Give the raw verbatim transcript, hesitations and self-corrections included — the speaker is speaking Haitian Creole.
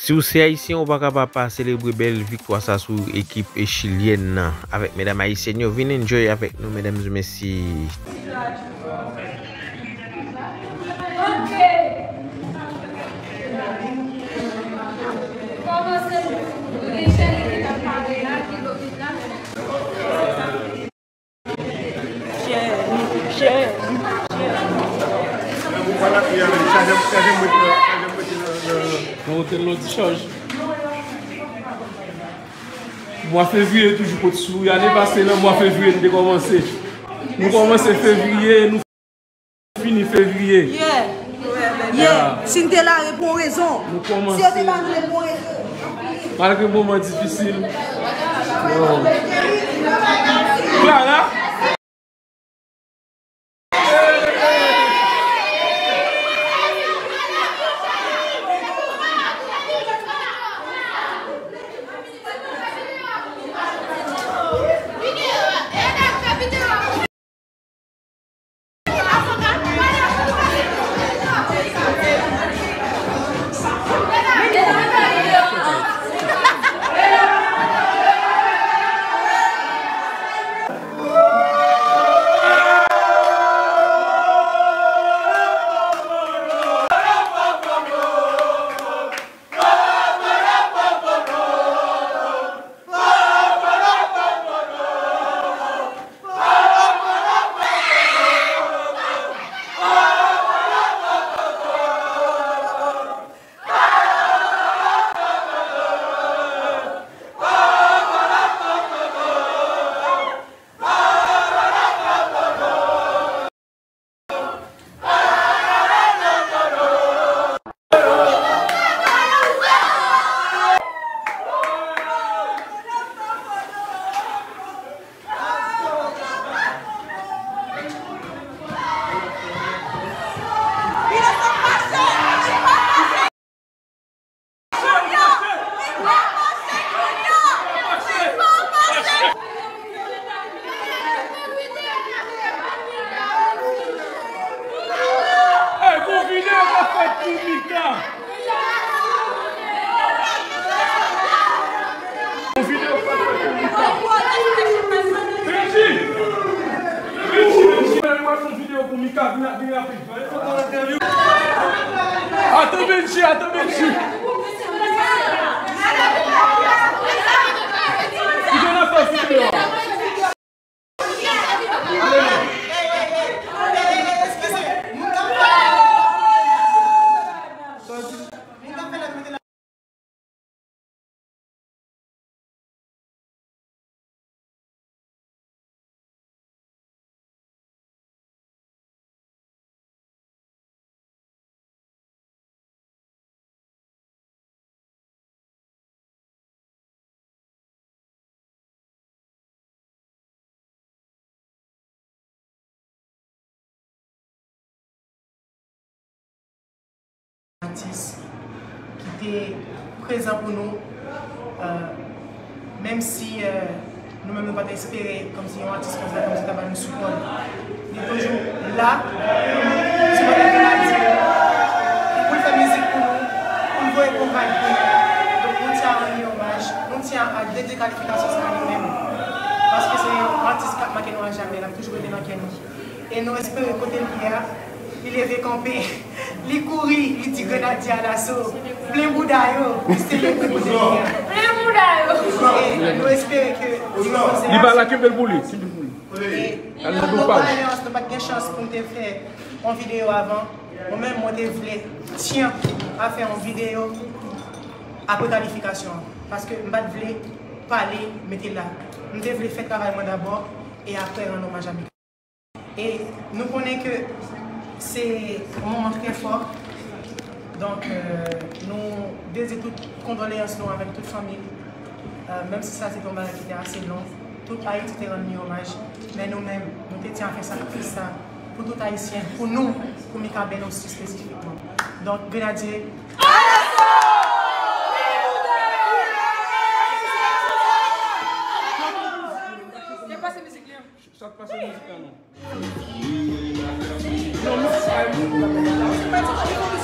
Si w se ayisyen, ou pa ka pa pa selebre bèl viktwa sa sou ekip chilyèn nan. Avèk medam ayisyèn yo, vin enjoy avèk nou, medam e mesye. Mwen otel lòt chaj. Mwa fevriye toujou pot sou. Ane pase nan mwa fevriye nou te kòmanse. Nou kòmanse fevriye, nou fini fevriye. Yeah. Yeah. Si n te la, e pou yon rezon. Si yo te pa vle pou yon rezon. Malgre moman difisil. Yo. Clara. Hey, gon videyo k ap fèt pou Mika. Gon videyo k ap fèt pou Mika. Benji! Benji, Benji, mwen ap fè yon videyo pou Mika, vin, vin rapid. Atann Benji, atann Benji. Ki jan n ap fè videyo a? Atis ki te prezan pou nou, euh, menm si, euh, nou menm nou pa t espere kòmsi yon atis konsa kòmsi ta ba nou sipò. Li toujou la pou nou sipòte Grenadye, pou l fè mizik pou nou, pou l voye bon vayb pou nou. Donk, nou tyen a rann li omaj, nou tyen a dedye kalifikasyon sa a li menm. Paske se yon atis k ap make nou a jamè, l ap toujou rete nan kè nou. E nou espere kote l ye a, li leve kanpe, li kouri, li di Grenadye a daso, plen bouda yo, li se le pou kote l ye a. Plen bouda yo. E nou espere ke li pa la, kenbe l pou li, kenbe l pou li. E nou pa gen chans, nou pa t gen chans pou n te fè yon videyo avan. Mwen menm, mwen te vle tyen a fè yon videyo apre kalifikasyon an. Paske m pa t vle pale, mete la. M te vle fè travay mwen dabò e apre rann omaj a Mika. E nou konnen ke se yon moman trè fò. Donk, euh, nou dedye tout kondoleyans nou avèk tout fanmi l. Euh, menm si sa se te yon bagay ki te ase long, tout Ayiti te rann li omaj. Men nou menm, nou te tyen a fè sakrifis sa pou tout Ayisyen, pou nou, pou Mika Bèlonsi espesifikman. Donk, Grenadye, Sa k pase mizik la non? Non, mizik pa e moun.